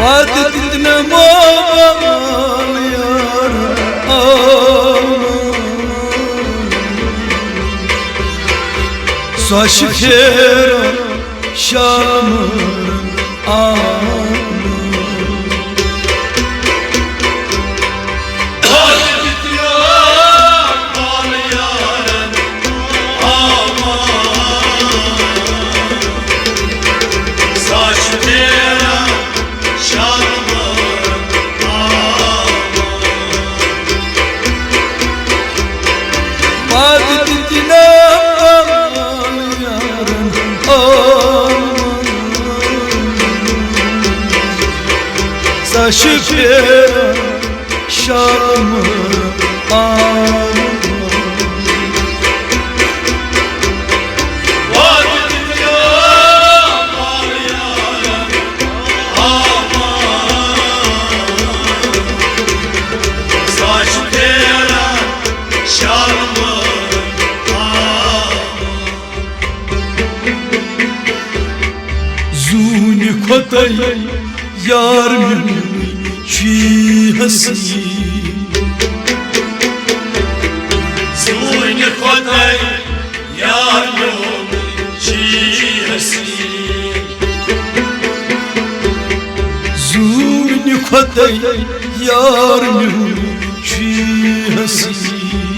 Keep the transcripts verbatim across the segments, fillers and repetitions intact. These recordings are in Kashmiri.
پتہٕ دِتۍ نہٕ مال یارن آمن۔ سۄ چھِ پھیران شالمٲرن آمن۔ پتہٕ دِتۍ نہٕ مال یارن آمن۔ سۄ چھِ پھیران شالمٲرن آمن۔ زوٗنہِ کھۄتَے یار میون چھُے حسیٖن۔ زوٗنہِ کھۄتَے یار میون چھُے حسیٖن۔ زوٗنہِ کھۄتَے یار میون چھُے حسیٖن۔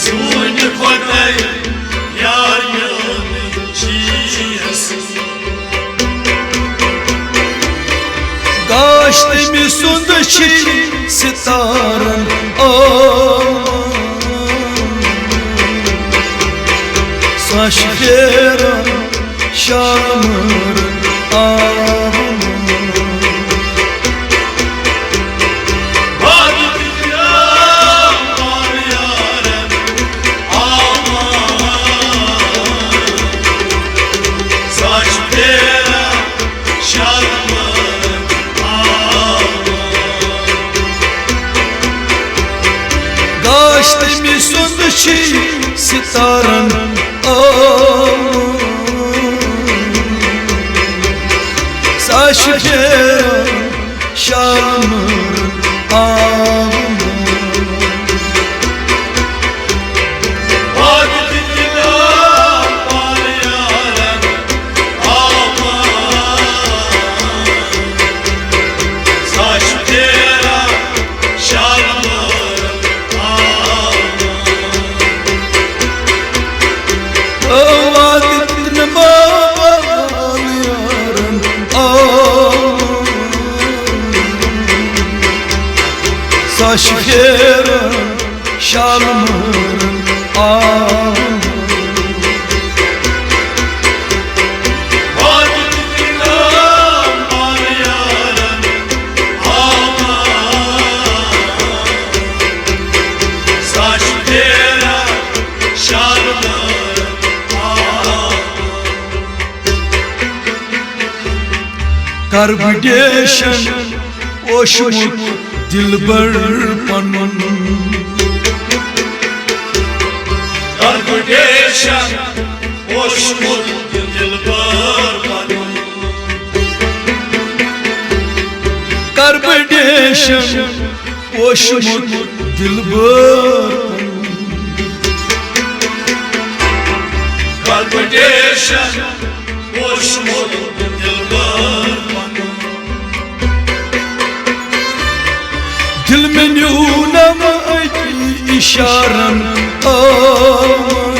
زوٗنہِ کھۄتَے یار میون چھُے حسیٖن۔ گاش تٔمۍ سُنٛد چھُے ستارن آمن۔ سۄ چھِ پھیران شالمٲرن آمن۔ گاش تٔمۍ سُنٛد چھُے ستارن آمن۔ سۄ چھِ پھیران شالمٲرن آمن۔ سۄ چھِ پھیران شالمٲرن آمن۔ کربٕڈیشن اوسمُت دلبر پنُن۔ کربٕڈیشن اوسمُت دلبر پنُن۔ کربٕڈیشن اوسمُت دلبر پنُن۔ کربٕڈیشن اوسمُت دلبر پنُن۔ دل مےٚ نیونم أتی اشارن آمن۔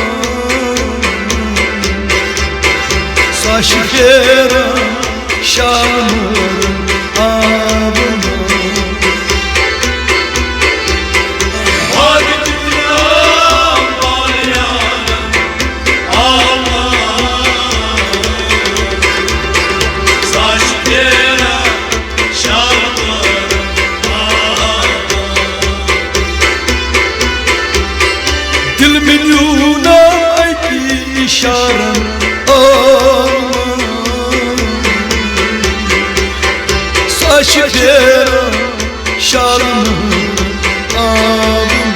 سۄ چھِ پھیران شالمٲرن آمن۔ دل مےٚ نیونم أتی اشارن آمن۔ سۄ چھِ پھیران شالمٲرن آمن۔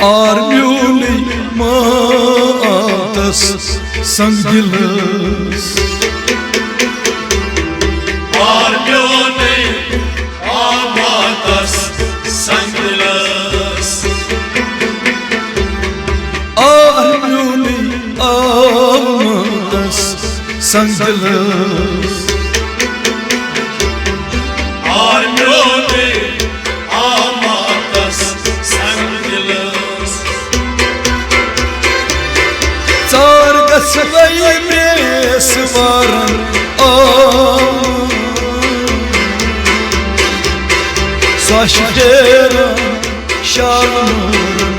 آر میونٕے ماتس سنگ دِلس۔ آر میونٕے آ ماتس سنگ دِلس۔ آر میونٕے آ ماتس سنگ دِلس۔ آر میونٕے آ ماتس سنگ دِلس۔ ژار گژھوے میس وارن آ، سۄ چھِ پھیران شالمٲرن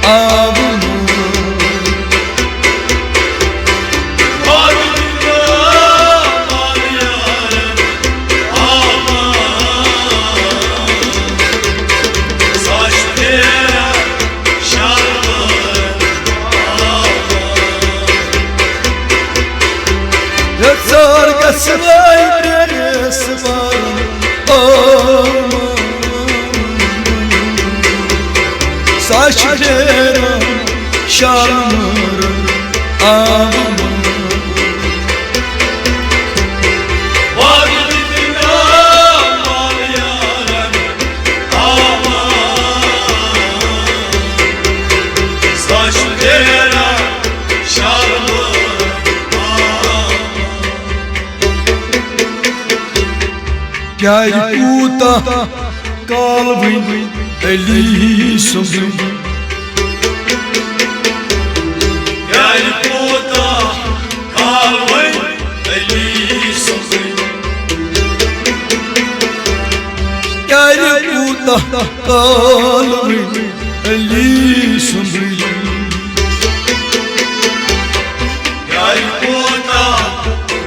آبہٕ منٛز۔ ہے ژار گژھوے میس وارن آ، سۄ چھِ پھیران شالمٲرن آبہٕ منٛز۔ پیارِ کوٗتاہ کال وٕنۍ علی سُنٛدٕے۔ پیارِ کوٗتاہ کال وٕنۍ علی سُنٛدٕے۔ پیارِ کوٗتاہ کال وٕنۍ علی سُنٛدٕے۔ پیارِ کوٗتاہ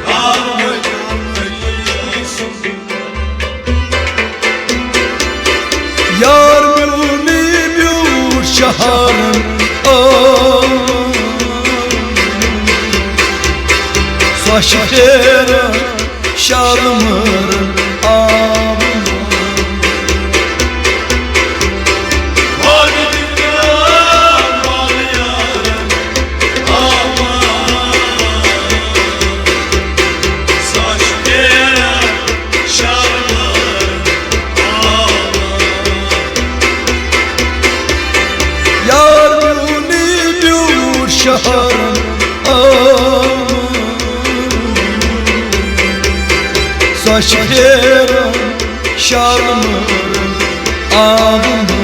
کال وٕنۍ علی سُنٛدٕے۔ یار میونٕے بیوٗٹھ شہارن آ، سۄ چھِ پھیران شالمٲرن آ۔ یار میونٕے بیوٗٹھ شہرن آ، سۄ چھِ پھیران شالمٲرن آبہٕ منٛز۔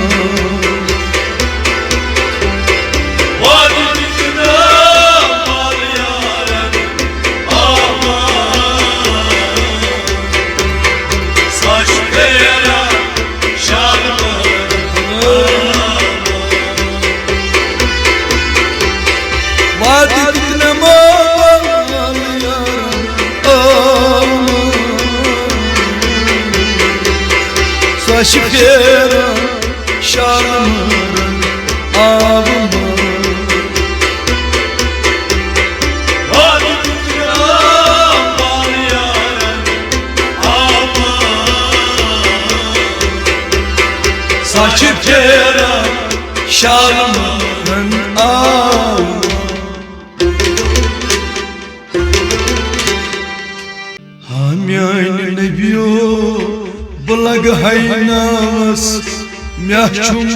وعدٕ دیُت مےٚ مول یارن، آ، سۄ چھِ پھیران شالمٲرن آبہٕ منٛز۔ سۄ چھِ پھیران شالمٲرن آبہٕ منٛز۔ ہا میانہِ نبیو، بہٕ لگہٕ ہے ناوس، مےٚ چھُم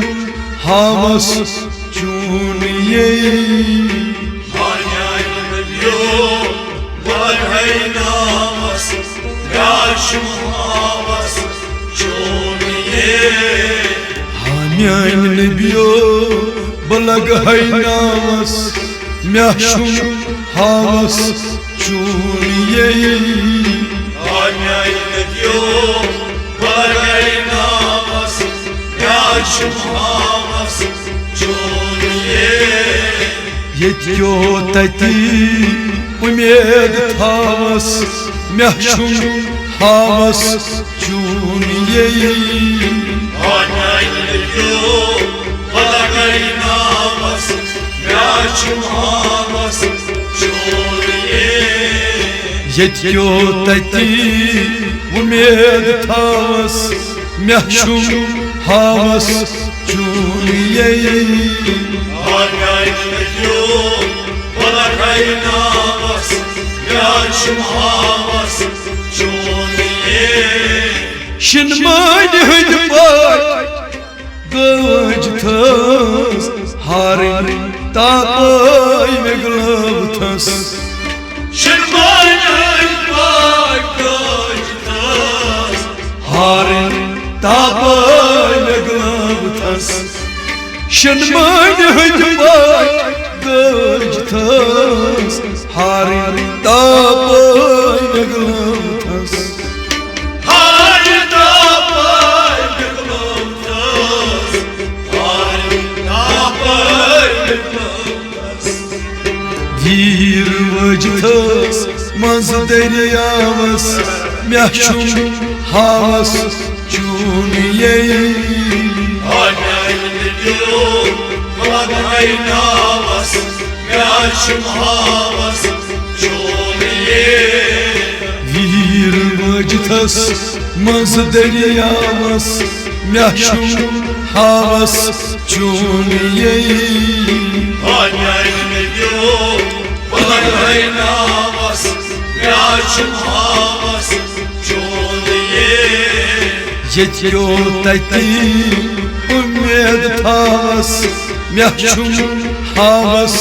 ہاوس چون یے۔ ہا میانہِ نبیو، بہٕ لگہٕ ہے ناوس، مےٚ چھُم ہاوس چون یے۔ ہا میانہِ نبیو، بہٕ لگہٕ ہے ناوس، مےٚ چھُم ہاوس چون یے۔ آ میانہِ نبیو، بہٕ لگہٕ ہے ناوس، مےٚ چھُم ہاوس چون یے۔ ییٚتہِ کیو تَتہِ اُمید تھاوس، مےٚ چھُم ہاوس چون یے۔ آ میانہِ نبیو، بہٕ لگہٕ ہے ناوس، مےٚ چھُم ہاوس چون یے۔ ییٚتہِ کیو تَتہِ اُمید تھاوس، مےٚ چھُم ہاوس چون یی۔ آ میانہِ نبیو، بلغے ناوس، مےٚ چھُم ہاوس چون یی۔ شِنہٕ مانہِ ہٕنٛدۍ پٲٹھۍ گٲج تھٲس ہارٕنۍ تاپٲے مےٚ گلٲو تھس۔ شِنہٕ مانہِ ہٕنٛدۍ پٲٹھۍ گٲج تھٲس ہارٕنۍ تاپٲے مےٚ گلٲو تھس۔ شِنہٕ مانہِ ہٕنٛدۍ پٲٹھۍ گٲج تھٲس ہارٕنۍ تاپٲے مےٚ گلٲو تھس۔ ہارٕنۍ تاپٲے مےٚ گلٲو تھس۔ ہارٕنۍ تاپٲے مےٚ گلٲو تھس۔ ویٖر وٲجۍ تھٲس منٛز دٔریاوس، مےٚ چھُم ہاوس چون یی۔ آ میانہِ نبیو، بلغے ناوس، مےٚ چھُم ہاوس چون یی۔ ویٖر وٲجۍ تھٲس منٛز دٔریاوس، مےٚ چھُم ہاوس چون یی۔ آ میانہِ نبیو، بلغے ناوس، مےٚ چھُم ہاوس چون یی۔ ییٚتہِ پیوٚو تَتہِ اُمید تھاوس، مےٚ چھُم ہاوس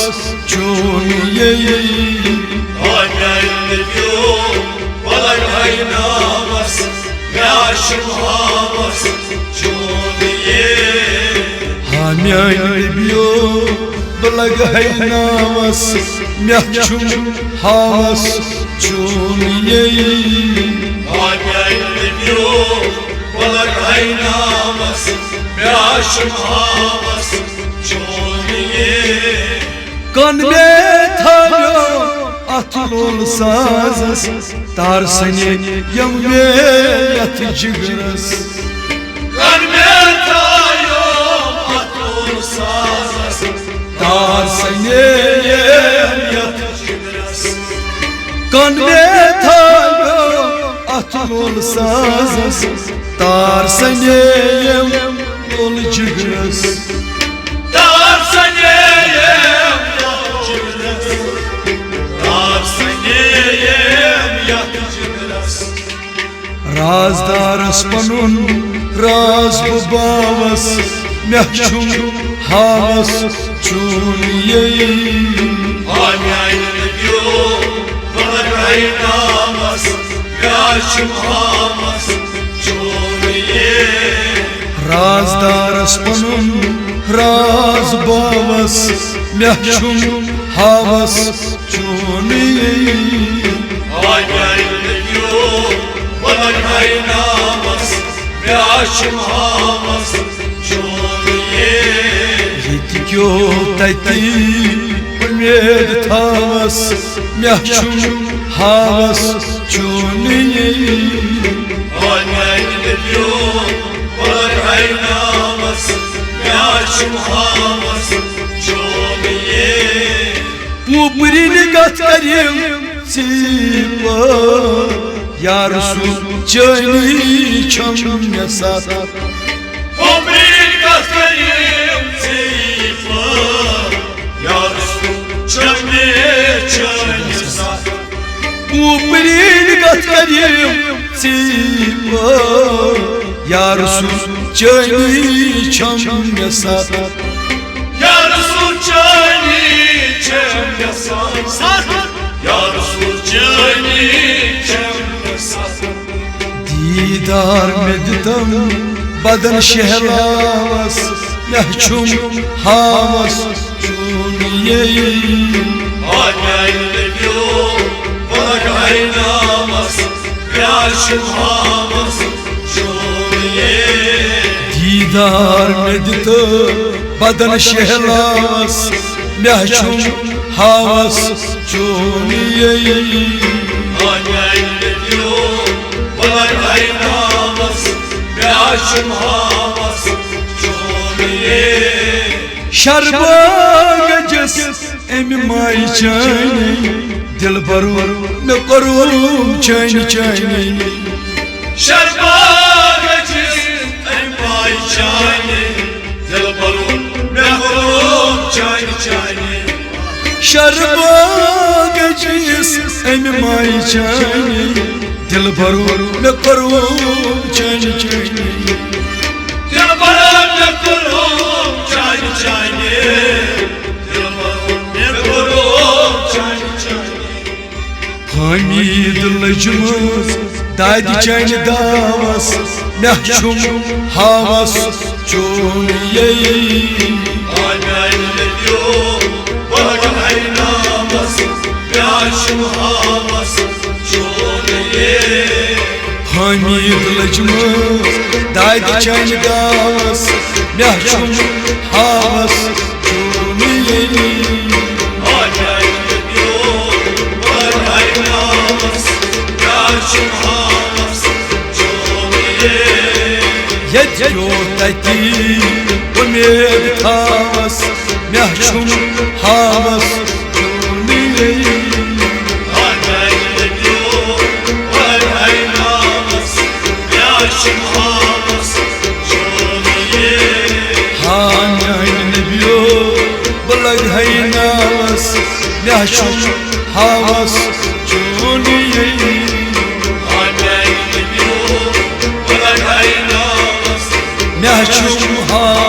چون یی۔ آ میانہِ نبیو، بلغے ناوس، مےٚ چھُم ہاوس چون یی۔ ہا میانہِ نبیو، بلغے ناوس، مےٚ چھُم ہاوس چون یی۔ آ میانہِ نبیو، بلغے ناوس، مےٚ چھُم ہاوس چون یی۔ کن مےٚ تھاویو اتھ لول سازس، تار سنے یم مےٚ یتھ جگرس۔ کن مےٚ تھاویو اتھ لول سازس، تار سنے یم یتھ جگرس۔ کن مےٚ تھاویو اتھ لول سازس، تار سنے یم لول جگرس۔ تار سنے یم یتھ جگرس۔ تار سنے یم یتھ جگرس۔ رازدارس پنُن راز بہٕ باوس، مےٚ چھُم ہاوس چون یی۔ آ میانہِ نبیو، بلغے ناوس، مےٚ چھُم ہاوس چون یی۔ رازدارس پنُن راز باوس، مےٚ چھُم ہاوس چون یی۔ آ میانہِ نبیو، بلغے ناوس، مےٚ چھُم ہاوس چون یی۔ ییٚتہِ کیو تَتہِ اُمید تھاوس، مےٚ چھُم ہاوس چون یی۔ آ میانہِ نبیو، بلغے ناوس، مےٚ چھُم ہاوس چون یی۔ پوپرِنۍ کتھ کٔرِو ژیٖپہٕ، یا رسول چٲنی چھم مےٚ ساتھ۔ پوپرِنۍ کتھ کٔرِو ژیٖپہٕ، یا رسول چٲنی چھم مےٚ ساتھ۔ پوپرِنۍ کتھ کٔرِو ژیٖپہٕ، یا رسول چٲنی چھم مےٚ ساتھ۔ یا رسول چٲنی چھم مےٚ ساتھ۔ یا رسول چٲنی چھم مےٚ ساتھ۔ دیٖدار مےٚ دِتم بدن شہلاوس، مےٚ چھُم ہاوس چون یی۔ آ میانہِ نبیو، بلغے ناوس، مےٚ چھُم ہاوس چون یی۔ دیٖدار مےٚ دِتہٕ بدن شہلاوس، مےٚ چھُم ہاوس چون یی۔ آ میانہِ نبیو، بلغے ناوس، مےٚ چھُم ہاوس چون یی۔ شربا گجس امہِ مایہِ چانہِ، دلبرو مےٚ کوٚروم چانہِ چانہِ۔ شربا گجس امہِ مایہِ چانہِ، شربا گجیس امہِ مایہِ چانہِ، دلبرو مےٚ کوٚرُم چانہِ چانہِ۔ دلبرو مےٚ کوٚرُم چانہِ چانہِ، دلبرو مےٚ کوٚرُم چانہِ چانہِ۔ حمید لٔجمٕژ دادِ چانہِ داوس، مےٚ چھُم ہاوس چون یی۔ آمیان نبیو، بلغ ہے نامس، مےٚ چھُم ہاوس چون یی۔ حمید لٔجمٕژ دادِ چانہِ داوس، مےٚ چھُم ہاوس چون یی۔ آمیان نبیو، بلغ ہے نامس، مےٚ چھُم ہاوس چون یی۔ ییٚتہِ پیوٚو تَتی اُمید تھاوس، مےٚ چھُم ہاوس چونُے۔ ہا میانہِ نبیو، بہٕ لگہٕ ہے ناوس، مےٚ چھُم ہاوس چونُے۔ مےٚ چھُم ہاوس